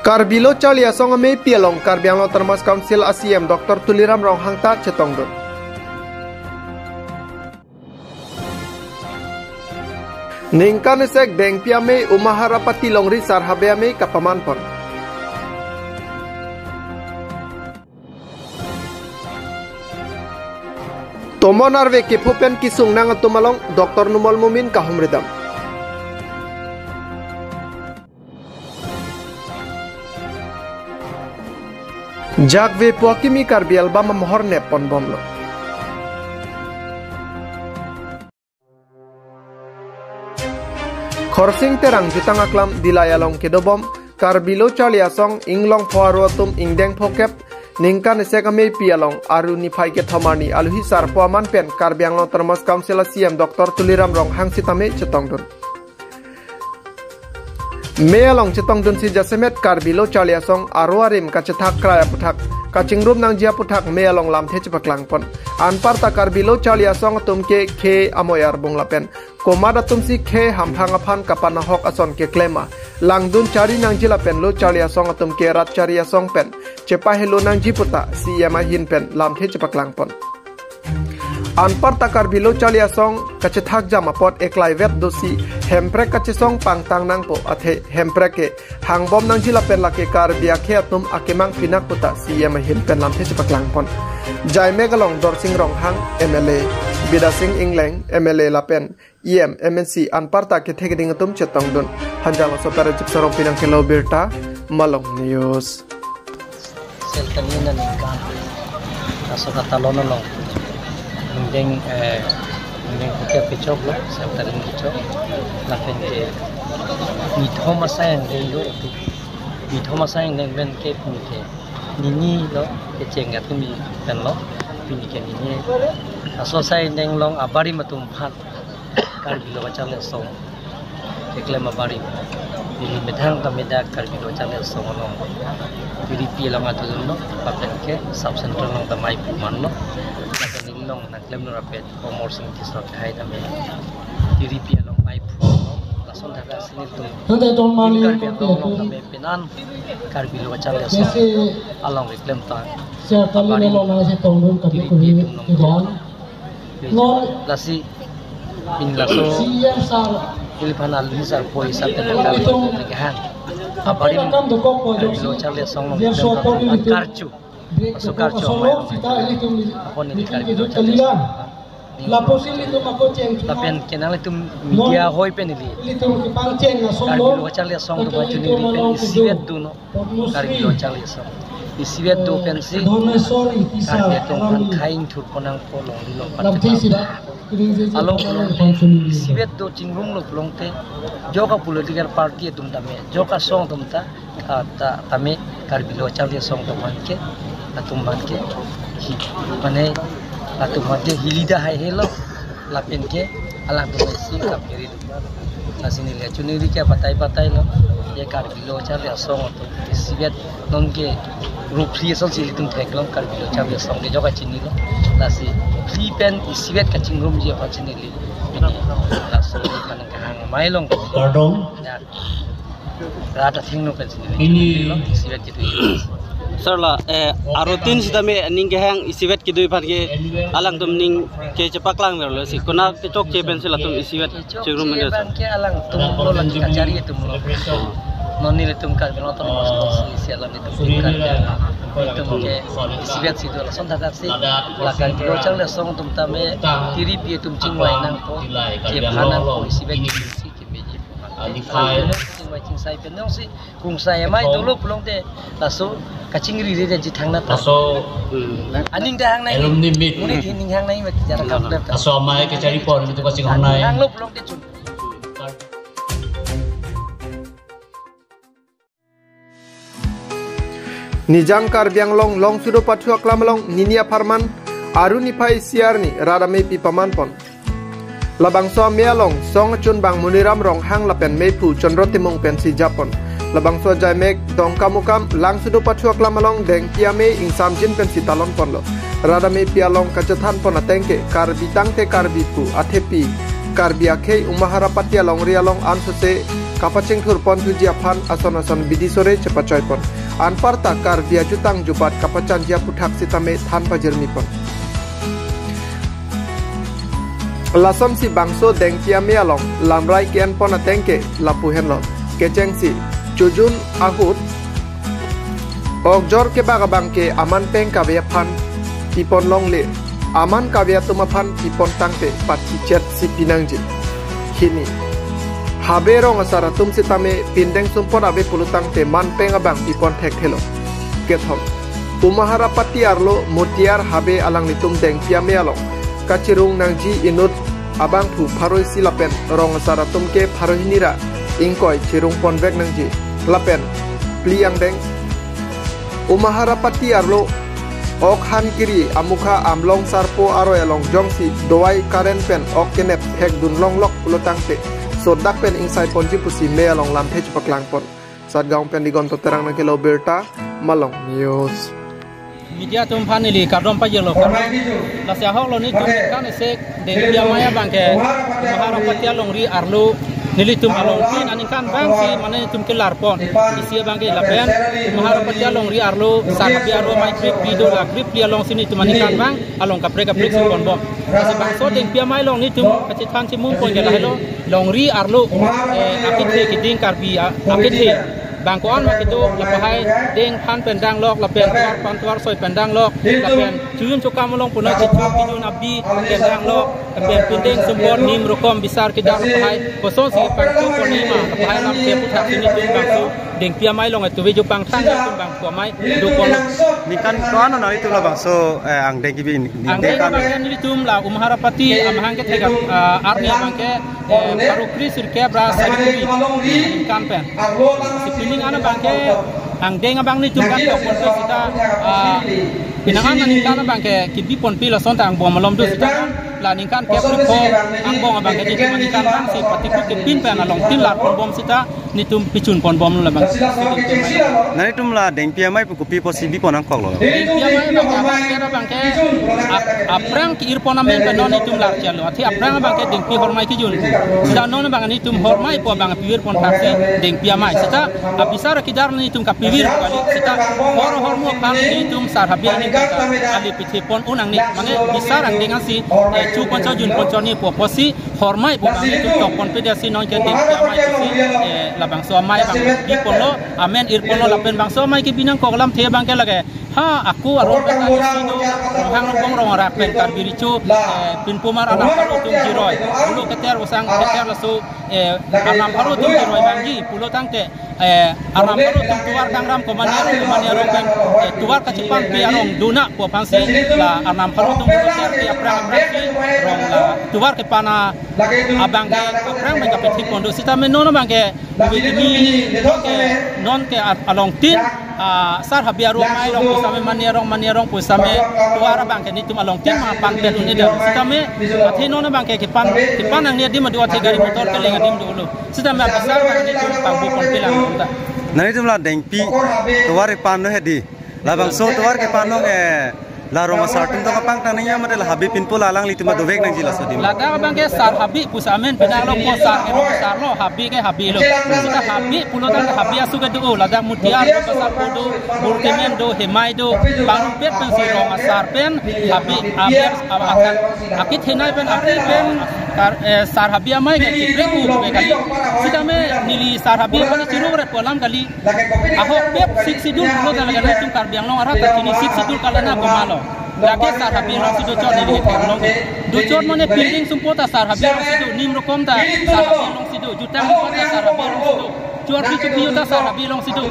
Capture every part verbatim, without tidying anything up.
Karbi Lo Charli Asong ameipi along Karbi Anglong Autonomous Council a C E M Doctor Tuliram Ronghang ta chetongdun. Ningkan isek Dengpi amei Umahar apati longri Sar Habe amei kapamanpon. Tomon arve kepho pen kesung nang atum along Doctor Numal Momin kahumridam. Jakve pu akimi Karbi album amohor nepponbomlo. Khorsing Terang jutang aklam Dillai along kedobom Karbi Lo Charli Asong inglong pho aru atum ingdeng phokep ningkan isek ameipi along aru niphai kethom arni aluhi sarpo aman pen Karbi Anglong Autonomous Council a C E M Doctor Tuliram Ronghang sitame chetongdun. Mei along chetongdunsi jasemet Karbi Lo Charli Asong aro arim kachethak krai aputhak, kachingrum nangji aputhak mei along lamthe chepaklangpon. Anparta Karbi Lo Charli Asong atum ke khei amoyar bung lapen komat atumsi khei hamphang aphan kapanahok ason keklem ma langdun chari nangji lapen Lo Charli Asong atum ke rat chari asong pen chepahelo nangji puta C E M ahin pen lamthe chepaklangpon. Anparta Karbi Lo Charli Asong kachethak jam apot eklaivet dosi Hemprek kachesong pangtang nangpo, athe Hemprek ke hangbom nangji lapen lake Karbi akhei atum akemang pinak puta C E M ahin pen lamthe chepaklangpon. Jaimek along Dorsing Ronghang M L A, Bidya Sing Engleng M L A lapen E M, M N C anparta kethe keding atum chetongdun. Hanjang Aso Para Jipsarong Pinang Kelo Birta, Malong News. Sel kami na ningkan. Aso katalon along. Ningdeng, eh, ningdeng pukia pechok lo, sel taring pechok. Lapen ke nithom asai angdeng lo, nithom asai angdeng pen ke pini ke nini lo, kecheng atum pen lo, pini ke nini. Aso asai angdeng along abarim atum aphan Karbi Lo Charli Asong keklem abarim. Ili methang ta medak Karbi Lo Charli Asong along. Tiripi along atulun lo, lapen ke sub center along ta mei phuman lo. Lapen ili along nangklem lo rapet, Komor Sing Tisso kehai tame. Tiripi along mei phu lo, lason thakthak si nelitum. Tante ton mali Karbi Anglong along tame penan Karbi Lo Charli Asong along keklem ta. Siya kali abarim. Melo nang si tongdun kami tiripi kuri atum along. Lasi, pini laso, iliphan aluhi sarpo isap tepek kami kehang. Abarim, Karbi Lo Charli Asong along, karcho. Aso karcho, apon ili Karbi Lo Charli Asong. Lapen kenang ilitum media hoi pen ili Karbi Lo Charli Asong atum ajoine ili pen isivet do no. Karbi Lo Charli Asong isivet do pensi Karbi atum aphan khei ingthur pon nangpo, longri longpat chepa. Along pulote isivet do, chingrum lo pulote, joka political party atum tame, joka asong atum ta, ah, ta, tame Karbi Lo Charli Asong atum aphan ke, atum aphan ke, hi, mane, atum aphan ke hilida haihelo, lapen ke alangtum isi kap kiri. Lasi neli kachiningri ke batai batai lo, ye Karbi Lo Charli Asong atum isivet non ke rup phli asonsi ilitum theklong, Karbi Lo Charli Asong ke joka chinilo. Lasi phli pen isivet kachingrumji aphan si neli pini laso kanang kehang mei along. Kardom. Ya. Rata thingno pen si neli. Ini isivet kedo. Sir la, eh, arutin sitame ning kehang isivet kedo aphan ke alangtum ning ke chepaklang verlo si. Konat kechokche pensi latum isivet chingrum chokche mende pen ke alangtum lo, lake kachari atum lo. Non nelitum Karbi Anglong Autonomous Council si alam itum ke Karbi Anglong. Itum ke isivet si do lason thakthak si. La Karbi Lo Charli Asong atum tame tiripi atum chingvai nangpo, chepha nangpo, isivet kedo si kemeji. Alangtum chingvai chingsai pen jongsi kungsai amei dolo pulote laso kachingri re ji thangnat. Laso, hmm, aning ta hang nai. Alumni meet. Muni thi ning hang nai mek jara kam lep. Laso amei kachari pon itu kaching hang nai. Hang lo pulote chun. Nijang Karbi Anglong Longsodo Pathu Aklam along nini apharman aru niphai isi arni rat ameipi pamanpon. Labangso amei along song achunbang Moniram Ronghang lapen meiphu Chandra Timung pensi jappon. Labangso ajaimek Dongkamukam Longsodo Pathu Aklam along Dengpi amei ingsamjin pensi talonponlo. Rat ameipi along kachethanpon ateng ke Karbi tangte Karbi pu athepi Karbi akhei Umahar apati alongri along ansose kapachingthur ponthuji aphan ason ason bidi sore chepachoipon. Anparta Karbi ajutang jubat kapachanji aputhak sitame than pajirmipon. Lasonsi bangso Dengpi amei along lamrai ke-enpon ateng ke lapu henlo. Kechengsi chojun ahut okjor kebak abang ke aman peng kave aphan pipon longle, aman kave atum aphan pipon tangte pathichetsi pinangji. Hini, habe rong asar atum sitame pindeng sumpon ave pulo tangte man peng abang pipon thekthelo. Kethom, Umahar apati arlo Mutiar habe alanglitum Dengpi amei along kachirung nangji inut abangphu pharo isi lapen rong asar atum ke pharo hini ra ingkoi chirung ponvek nangji. Lapen phli angdeng, Umahar apati arlo ok han kiri amukha Amlong Sarpo aroi along jongsi dawai karen pen ok kenep thekdun longlok pulo tangte sodak pen ingsai ponji pusi mei along lamthe chepaklangpon. Satgaon pen Digonto Terang nangkelo birta, Malong News. Media atum aphan neli kardom pajirlo. Lasi ahok lo nelitum kan isi Dengpi amei abang ke Umahar apati alongri arlo nelitum alongtin aningkan abang si mane nelitum kelarpon. Isi abang ke lapen Umahar apati alongri arlo sar habe arlo amei krip phli do, la krip phli alongsi nelitum aningkan abang along kaprek kaprek si ponbom. Lasi bangso Dengpi amei along nelitum kachethan chemum pon ke lahelo, longri arlo, eh, akethe keding Karbi a-, akethe bang ko-an ma kedo, lapahai deng phan pen danglok, lapen tovar phan tovar soi pen danglok, lapen chojun chokam along puna chechok kejun abi pen danglok, lapen pindeng sumpon nim rokom bisar kedar, lapahai kosonsi pangtu ponima, lapahai lamthe aputhak si nelitum bangso Dengpi amei along atuve jo pangthang nelitum bangso amei do ponlo. Ningkan ko-an nanglitum labangso, eh, angdeng kebi, angdeng angdeng kan abang nelitum la Umahar apati amahang kethek, ah, arni abang ke, eh, pharo kre sirkep ra sari kre ningkan pen. Si pining an abang ke angdeng abang nelitum kan tokpon pe seta, ah, pinangan aningkan abang ke kebi ponpe lason ta angbong malom do seta la ningkan kep kre pho angbong abang ke nelitum aningkan abang si patikuk kepin pen alongtin larponbom seta nelitum pichun ponbomlo labang. Nanglitum la Dengpi amei pu kopi apotsi bipon nangkoklo? Dengpi amei abang ke, abang ke, abang ke ap-, aphrang ke-irpon amen pen non nelitum larchelo. Athe aphrang abang ke Dengpi hormai kejun. Seta non abang nelitum hormai pu abang pivirpon thaksi Dengpi amei. Seta abisar kedar nelitum kapivirpo kali. Seta hor hormu aphan nelitum sar habe aningkan ta ale pithepon un nangne. Mane bisar angdeng ansi, eh, choponcho junponcho ni pu apotsi hormai pu abang nelitum tokpon pe dasi non ke Dengpi amei pusi, eh, labangso amei abang biponlo, amen irponlo lapen bangso amei kebi nangkok lamthe abang ke lake. Ha, ako arong pen ta isi do, Ronghang Rongbong Rong Arak pen Karbi Recho, eh, pinpomar arnam pharo atum jiroi. Pulo keter osang keter laso, eh, arnam pharo atum jiroi abang ji, pulo tangte, eh, arnam pharo atum tovar kangram komane arong komane arong pen, eh, tovar kachepanpe arong dona pu aphansi la arnam pharo atum keter ke aphrang aphrang si rong la tovar kepana abang ke aphrang abang kapethepon do sitame non abang ke ove kimi ke non ke a-, alongtin, ah, sar habe arong amei arong pusitame mane arong mane arong pusitame tovar abang ke nelitum alongtin ma panpet un-edetlo sitame athe non abang ke kepan kepan nangne adim do athe gari motor keleng adim dolo. Sitame abisar abang nelitum pangbo ponpe lang ta. Nanglitum la Dengpi tovar kepan no hedi. Labangso tovar kepan along, eh, la rong asar atum tong kapangtang nangji mate la habe pinpo la alanglitum dovek nangji laso adim? Ladak abang ke sar habe pusi amen pinanglo ko sar ke rong asar lo, habe ke habe lo. Seta habe pulo tangte habe asu ke do, ladak Mutiar do, Basarpo do, Burkemen do, Hemai do, pangpet pensi rong asar pen habe aber abakan. Akethenei pen, akethe pen kar, eh, sar habe amei ke kiprek u be kali. Sitame neli sar habe pen chirung ret pu alam kali. Ahokpet Sixth Schedule pulo tangte lake nangtum Karbi Anglong arat ta chini Sixth Schedule kalana komalo. Lake sar habe alongsi dochot neli theklong ke. Dochot mane pindeng sumpon ta sar habe alongsi do, nim rokom ta sar habe alongsi do, jutang sumpon ta sar habe alongsi do. Chorpi chopi ta sar habe alongsi do.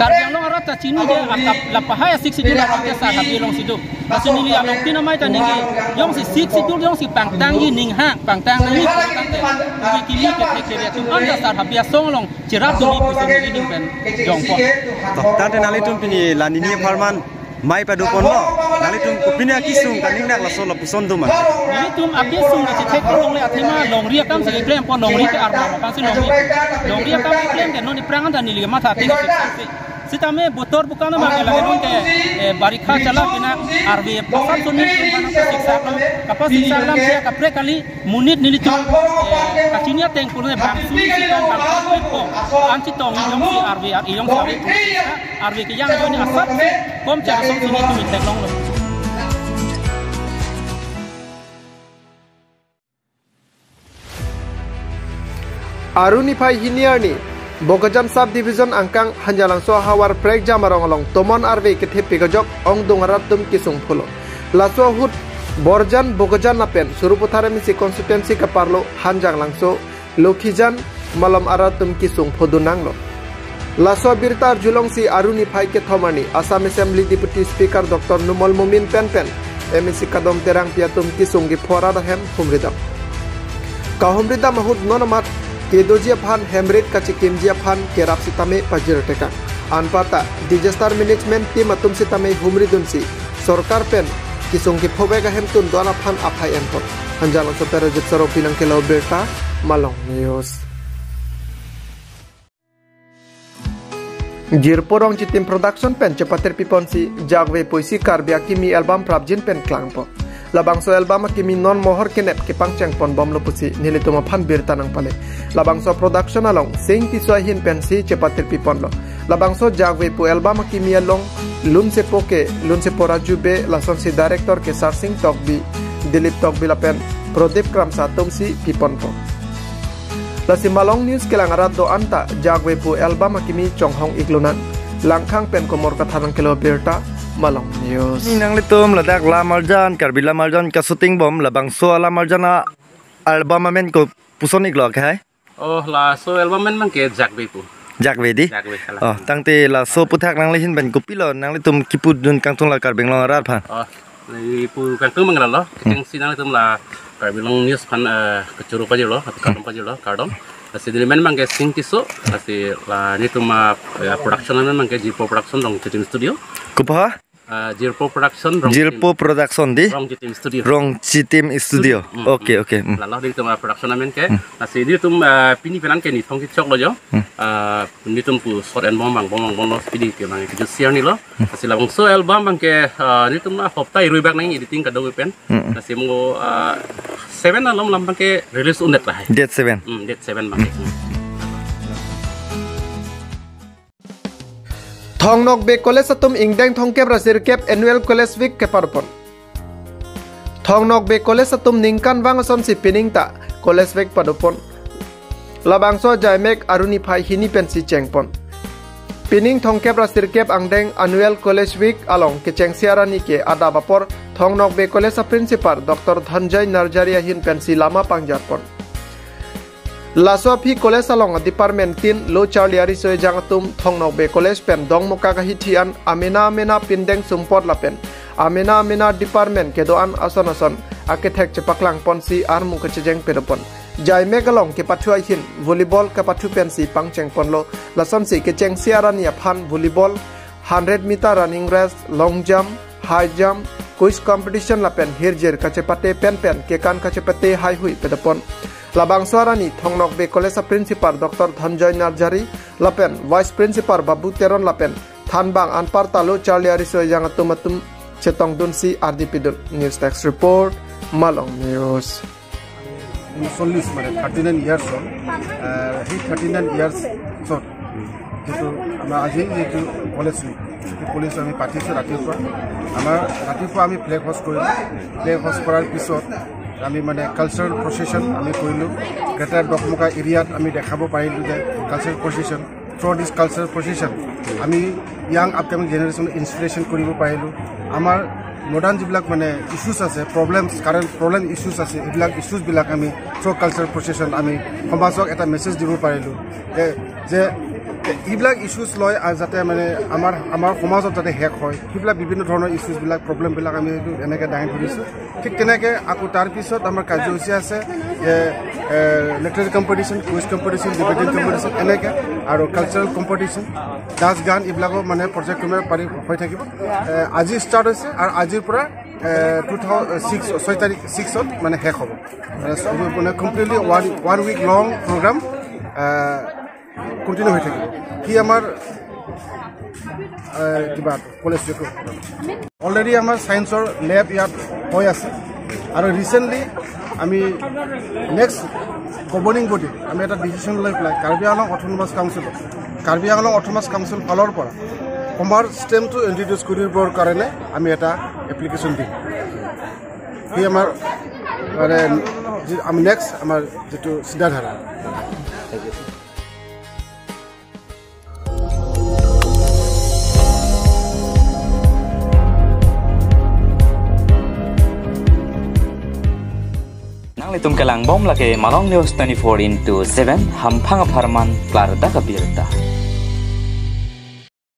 Karbi Anglong arat ta chini je akap lapahai Sixth Schedule arat ta sar habe alongsi do. Lasi neli alongtin amei ta ningje, jongsi Sixth Schedule jongsi pangtangji ninghang, pangtang nangji pangtang te. Ove kimi ke thek kere atum anta sar habe asong along cherap dunji pusi neli ning pen jongpon. To, tangte nanglitum pini la nini apharman mei padoponlo. Nanglitum kopine akesung kaningnak laso lapuson do ma? Nelitum akesung kachethekpon longle athema longri akam si keklempo, longri ke arnam aphansi longri. Longri akam keklem ke non aphrang anta neli matha ateng si. Sitame botor bukan ma ke lahenun ke, eh, barikha chala pina arve pasap suni sumana kasiksak lo, kapasiksak lam sia kaprek kali monit nelitum, eh, kachini ateng pun bang suni sikan bang suni ko, ansi tong iyong si arve, iyong si arve, arve ke yang joni asap kom chara song sini tumi theklonglo. Aru niphai hini arni, Bokajan Sub Division angkang Hanjanglangso ahavar Prekjam arong along tomon arve kethepik ajok ongdung arat atum kesung pholo. Laso ahut Borjan Bokajan lapen Sarupathar M A C constituency kaparlo Hanjanglangso, Lokhijan malom arat atum kesung phodun nanglo. Laso abirta arjulongsi aru niphai kethom arni Assam Assembly Deputy Speaker Doctor Numal Momin penpen M A C Kadom Terangpi atum kesung kepho arat ahem humridam. Kahumridam ahut non amat kedoji aphan hemrit kachekimji aphan kerap sitame pajir tekang. Anparta disaster management team atum sitame humridunsi sorkar pen kesung kephovek ahemtun do-an aphan aphai enpon. Hanjanglangso pen Rajit Saro pi nangkelo birta, Malong News. Jirpo Rongchitim Production pen chepatir piponsi Jakve Puisi Karbi Akimi album prapjin pen klangpo. Labangso album akimi non mohor kenep kepangcheng ponbomlo pusi nelitum aphan birta nangpale. Labangso production along Sing Tisso ahin pensi chepatir piponlo. Labangso Jakve pu album akimi along lunsepo ke, lunsepo Raju Bey, lasonsi director ke Sarsing Tokbi, Dilip Tokbi lapen Prodip Kramsa atumsi piponpo. Lasi Malong News kelang arat do-an ta Jakve pu album akimi chonghong iklo nang. Langkhang pen Komor Kathar nangkelo birta, Malong News. Ni nanglitum ladak lamarjan, Karbi lamarjan kashooting bom, labangso alamarjan a-album amen kopuson iklo ke hai? Oh, laso album amen abangke Jakve pu. Jakve di? Jakve, salah. Oh, tangte laso aputhak nangli ahin pen kopilo nanglitum kipudun kangtung la Karbi Anglong arat aphan? Oh, lapu kangtung abang lalo. Hmm. Kechengsi nanglitum la Karbi Anglong News aphan, eh, kechoro pajirlo, atau kardom pajirlo, kardom. Lasi neli amen abangke Sing Tisso, lasi la nelitum, eh, production amen abangke Jirpo Production Rongchitim Studio. Kopi ha? Ah, Jirpo Production, Rongchitim. Jirpo Production di? Rongchitim Studio. Rongchitim Studio. Hmm, oke, hmm. Oke, hmm. Lalo nelitum, ah, production amen ke. Hmm. Lasi nelitum, ah, pini penang ke nithong kechoklo jo. Hmm. Ah, nelitum pu shot enbom abang, bom abang, bomlo pini ke abang ke josiar nilo. Hmm. Lasi labangso album abangke, ah, nelitum, ah, hopta irui bak nang editing kado pen. Hmm. Lasi mo, ah, seven alom alam abangke release un-et lahai. Date seven. Hmm, date seven abangke. Hmm. Thong Nokbe College atum ingdeng thomkep ra sirkep Annual College Week kepadopon. Thong Nokbe College atum ningkanvang asonsi pining ta College Week padopon. Labangso ajaimek aru niphai hini pensi chengpon. Pining thomkep ra sirkep angdeng Annual College Week along kechengsi arni ke adap apor Thong Nokbe College a Principal Doctor Dhananjay Narjari ahin pensi lama pangjarpon. Laso aphi college along department tin lo charli ariso ejang atum Thong Nokbe College pen Dongmukak ahithi an amena amena pindeng sumpot lapen amena amena department kedo-an ason ason akethek chepaklangponsi armu kechejeng pedopon. Jaimek along kepathu ahin volleyball kepathu pensi pangchengponlo, lasonsi kechengsi arni aphan volleyball, hundred meter running race, long jump, high jump, quiz competition lapen hirjir kachepate penpen kekan kachepate haihui pedopon. Labangso arni Thong Nokbe College a Principal Doctor Dhananjay Narjari lapen Vice Principal Babu Teron lapen thanbang anparta lo charli ariso ejang atum atum chetongdunsi ardi pidun. News Desk Report, Malong News. ঊনচল্লিছ মানে thirty nine years হ'ল। আহ, সেই thirty nine ইয়াৰ্ছত যিটো আমাৰ আজি যিটো college week, সেইটো কলেজ আমি পাতিছোঁ ৰাতিপুৱা। আমাৰ ৰাতিপুৱা আমি ফ্লেগ হোষ্ট কৰিলোঁ। ফ্লেগ হোষ্ট কৰাৰ পিছত আমি মানে কালচাৰেল প্ৰচেছন আমি কৰিলোঁ। গ্ৰেটাৰ দকমুকা এৰিয়াত আমি দেখাব পাৰিলোঁ যে কালচাৰেল প্ৰচেছন, থ্ৰ' দিছ কালচাৰেল প্ৰচেছন আমি য়াং আপকামিং জেনেৰেশ্যন ইনস্পিৰেশ্যন কৰিব পাৰিলোঁ। আমাৰ মডাৰ্ণ যিবিলাক মানে ইছ্যুছ আছে, প্ৰব্লেমছ, কাৰেণ্ট প্ৰব্লেম ইছ্যুছ আছে, এইবিলাক ইছ্যুছবিলাক আমি থ্ৰ' কালচাৰেল প্ৰচেছন আমি সমাজক এটা মেছেজ দিব পাৰিলোঁ যে, যে এইবিলাক ইছ্যুছ লৈ আ, যাতে মানে আমাৰ, আমাৰ সমাজত যাতে শেষ হয়, সেইবিলাক বিভিন্ন ধৰণৰ ইছ্যুছবিলাক, প্ৰব্লেমবিলাক আমি এইটো এনেকৈ দাঙি ধৰিছোঁ। ঠিক তেনেকৈ আকৌ তাৰ পিছত আমাৰ কাৰ্যসূচী আছে যে, এ, literary competition, quiz competition, debating competition, এনেকৈ আৰু কালচাৰেল কম্পিটিশ্যন, নাচ গান, এইবিলাকো মানে পৰ্যায়ক্ৰমে পাৰি হৈ থাকিব। এ, আজি ষ্টাৰ্ট হৈছে আৰু আজিৰ পৰা, এ, টু থাউজেণ্ড ছিক্স, ছয় তাৰিখ ছিক্সত মানে শেষ হ'ব। মানে, মানে completely one, one week long program, এ, কণ্টিনিউ হৈ থাকিব। সি আমাৰ এ, কিবা কলেজ। অলৰেডি আমাৰ ছায়েন্সৰ লেব ইয়াত হৈ আছে আৰু ৰিচেণ্টলি আমি নেক্সট গভৰ্ণিং বডি আমি এটা ডিচিশ্যন লৈ পেলাই কাৰ্বি আংলং অট'নমাছ কাউন্সিলত, কাৰ্বি আংলং অট'নমাছ কাউন্সিল ফালৰ পৰা কমাৰ্চ ষ্ট্ৰীমটো ইণ্ট্ৰডিউচ কৰিবৰ কাৰণে আমি এটা এপ্লিকেশ্যন দিম। সি আমাৰ মানে যি- আমি নেক্সট আমাৰ যিটো চিন্তাধাৰা। Nanglitum kelang bom lake Malong News twenty-four into seven, hamphang apharman klardak abirta.